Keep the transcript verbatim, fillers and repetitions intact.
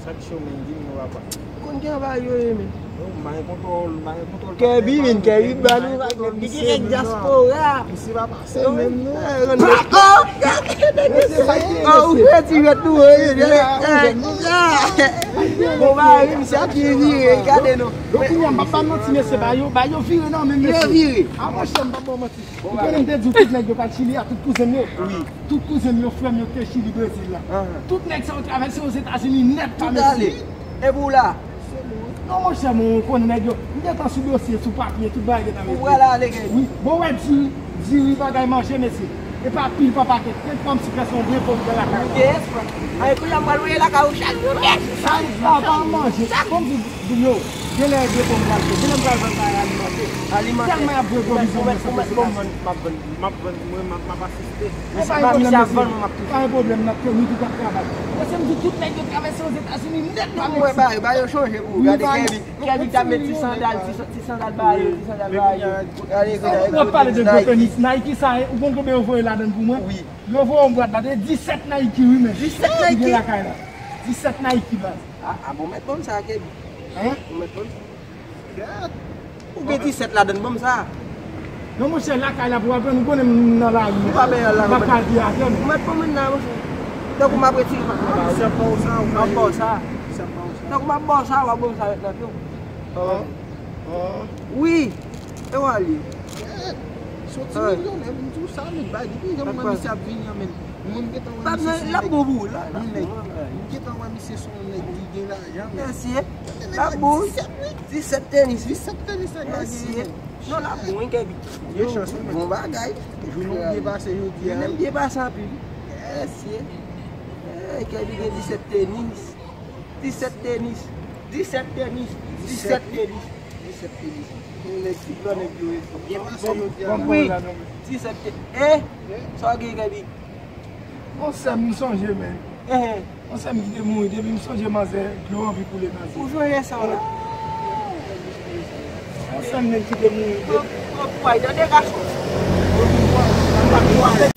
Chak chou men di m yo papa. Konn ki anba yo ye men. Yo, m pa gen kontwòl, m pa gen kontwòl. Kèbi men, Kèbi ba nou pa gen kèk dyaspora. Misye pa pase menm non. Papa! Oh, ou fè ti ret nou ye. Bon, ba wi, misye ap vire, gade non. Yo kounye a m pa ba manti mesye, ba yo, ba yo vire nan men mesye. Yo vire. A monchè, m pa ba w manti. Ou konnen m te di w tout nèg yo k al Chili a, tout kouzen m yo. Wi. Tout kouzen m yo, frè m yo ki te Chili, Brezil la. Tout nèg sa yo travèse Ozetazini nèt pa mesye. Tout ale. E pou w la? Non, monchè, mwen konnen nèg yo. M gentan sou dosye, sou papye, tout bagay gentan mete. Ou pral ale, gen. Wi. Bon, wè, diri, diri, bagay manje, mesye. E pa pil, pa pakèt. Kèk fanm si pèsonn de fòm gen lakay. Gen espwa. Ay, kounye a m pral voye lakay ou chak jou nèt. Sa, sa, pa manje. Sa, konn di, di yo, gen lè de fòm pral fè. Gen lè m pral vann bagay alimantè. Alimantè. Tèlman y ap voye pwovizyon nan sant Ozetazini. M ap vann, m ap vann, mwen, m ap, m ap asiste. Misye ap vann, mwen m ap touche. Pa gen pwoblèm, n ap, nou tout ap travay. Mesye, m di tout nèg yo travèse Ozetazini nèt pa mesye. Ba yo chanje pou ou. Gade Kèbi. Kèbi t ap met ti sandal, ti, ti sandal ba yo, ti sandal ba yo. Gade, gade, gade. N ap pale de gwo tenis. Nike sa, ou konn konbyen yo voye ladann pou mwen? Wi. Yo voye yon bwat la, te disèt Nike, wi, men. Disèt Nike? Ki gen lakay la. Disèt Nike, baz. A, a, bon, mèt ban m sa, Kèbi. Hein? Bon, mèt ban m sa. Gad. Ou gen disèt ladann, ban m sa. Non, monchè, lakay la pou w al pran, ou konnen m nan lari. Ou pa benyen lakay. M ap kal pye atè, non. Ou mèt pran mwen nan, monchè. Tankou m ap retire pa. M ap ba w sa, m ap ba w sa. Tankou m ap ba w sa, w ap ban m sa mèt nan pye w. Wi. E w ale. Gad. Se yon ti milyonè, m di w sa, men bay depi jan m wè misye ap vini an, men. Mwen, m gentan wè misye se yon nèg. L ap bon pou ou, la, l ap bon. M gentan wè misye se yon nèg ki gen lajan, men. Mesye, l ap bon, wi. Disèt tenis, wi. Disèt tenis, nèg la gen. Mesye. Non, l ap bon, wi, Kèbi. Gen chans, wi, men. Bon bagay. Jounen w byen pase jodi a. Jounen m byen pase anpil. Mesye. Eh, Kèbi gen disèt tenis. Disèt tenis. Disèt tenis. Disèt tenis. Disèt tenis. Yon nèg ki pran nèg yo. Byen pase jodi a. Wi. Disèt tenis. Eh? Sa w gen, Kèbi? Yon sè m, m sonje, men. Eh. Yon sè m ki te mouri, depi m sonje manzè, dlo anvi koule nan zye m. Ou sonje sa w la? Yon sè m, nèg ki te mouri, depi. Pran, pran kouray, tande gason. Pran kouray.